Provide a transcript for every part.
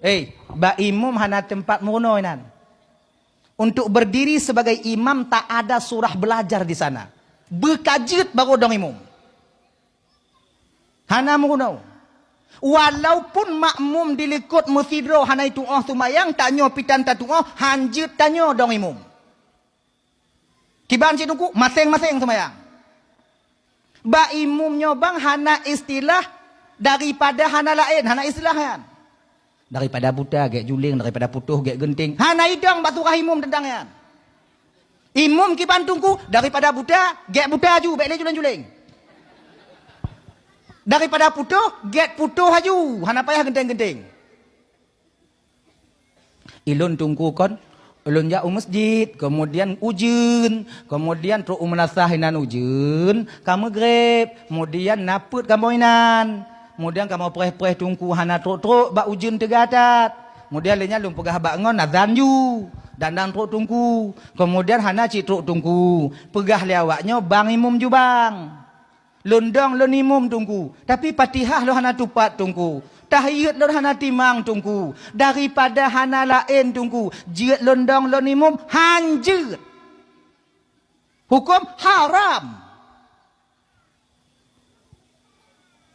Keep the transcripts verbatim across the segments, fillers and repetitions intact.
Eh, bak imum hana teumpat meurunoe nan. Untuk berdiri sebagai imam tak ada surah belajar di sana. Beukajeuet baru dong imum. Hana meurunoe. Walaupun makmum di likot meusidroe hana itu'oh seumayang, tanyoe pitan tatu'oh, hanjeuet tanyoe dong imum. Kiban cit Teungku, maséng-maséng seumayang. Bak imum nyoe bang hana istilah daripada hana laén, hana istilah nyan. Daripada buta gét juléng, daripada putôh gét geunteng. Hana idong bak surah imum teuntang nyan. Imum kiban Teungku, daripada buta gét buta aju, bék lé juléng-juléng. Daripada putôh gét putôh aju, hana payah geunteng-geunteng. Ilôn Teungku kon, lôn jak u masjid, kemudian ujeuen, kemudian trok u meunasah inan ujeuen, ka meugreb, kemudian na peuet kamoe inan. Kemudian kamoe preh-preh Teungku hana trok-trok bak ujeuen teuga that. Kemudian lé nyan lôn peugah bak ngon azan ju, dan dang trok Teungku. Kemudian hana cit trok Teungku, peugah lé awak nyoe bang imum ju bang. Lôn dong lôn imum Teungku, tapi Fatihah lôn hana tupat Teungku. Tahiyat lôn hana timang Teungku. Daripada hana laén Teungku, jeuet lôn dong lôn imum, hanjeuet. Huköm haram.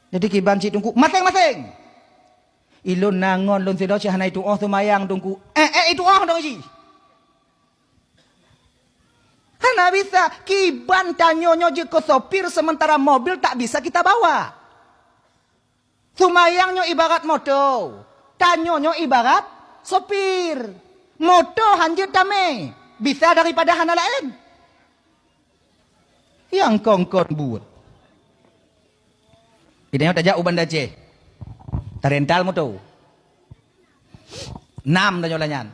Jadi kiban cit Teungku, maséng-maséng. Ilôn na ngon lôn sidroe cit hana itu'oh seumayang Teungku. Eh, eh, itu'oh dong jih. Hana bisa, kiban tanyoe nyoe jeuet keu sopir sementara mobil tak bisa kita bawa. Seumayang nyoe ibarat moto, tanyoe nyoe ibarat sopir. Moto hanjeuet tamé, bisa daripada hana laén. Nyang kongkon buet. Geutanyoe tajak u Banda Aceh. Tarental moto. Nam tanyoe lagèe nyan.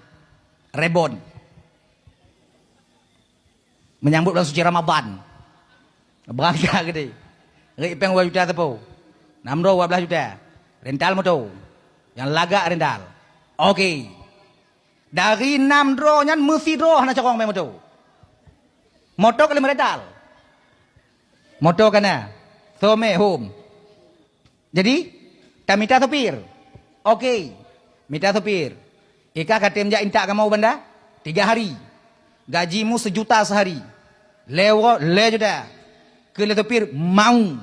Rebon. Menyambut bulan suci Ramadan. Beurangkat geude. Rik péng dua juta teupeu. Nam droe dua belas juta. Rental moto. Nyang lagak rental. Oke. Dari nam droe nyan meusidroe hana carông mé moto. Moto ka lheueh meurental. Moto ka na. Soe mé hom. Jadi, tamita sopir. Oke. Mita sopir. Ika ka tem jak intat kamoe u Banda? Tiga hari. Gajimu sejuta sehari. Lé uroe lé juta. Keu lé sopir mau.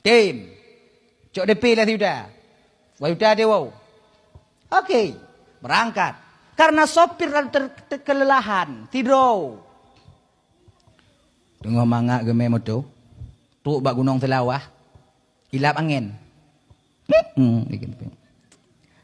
Tem. Cok D P lé sijuta. Dua juta deh, wow. Oke, berangkat. Karena sopir ter-, ter-, kelelahan, tidur. Teungoh mangat geumé moto, trok bak Gunong Seulawah, ilap angén. Hmm,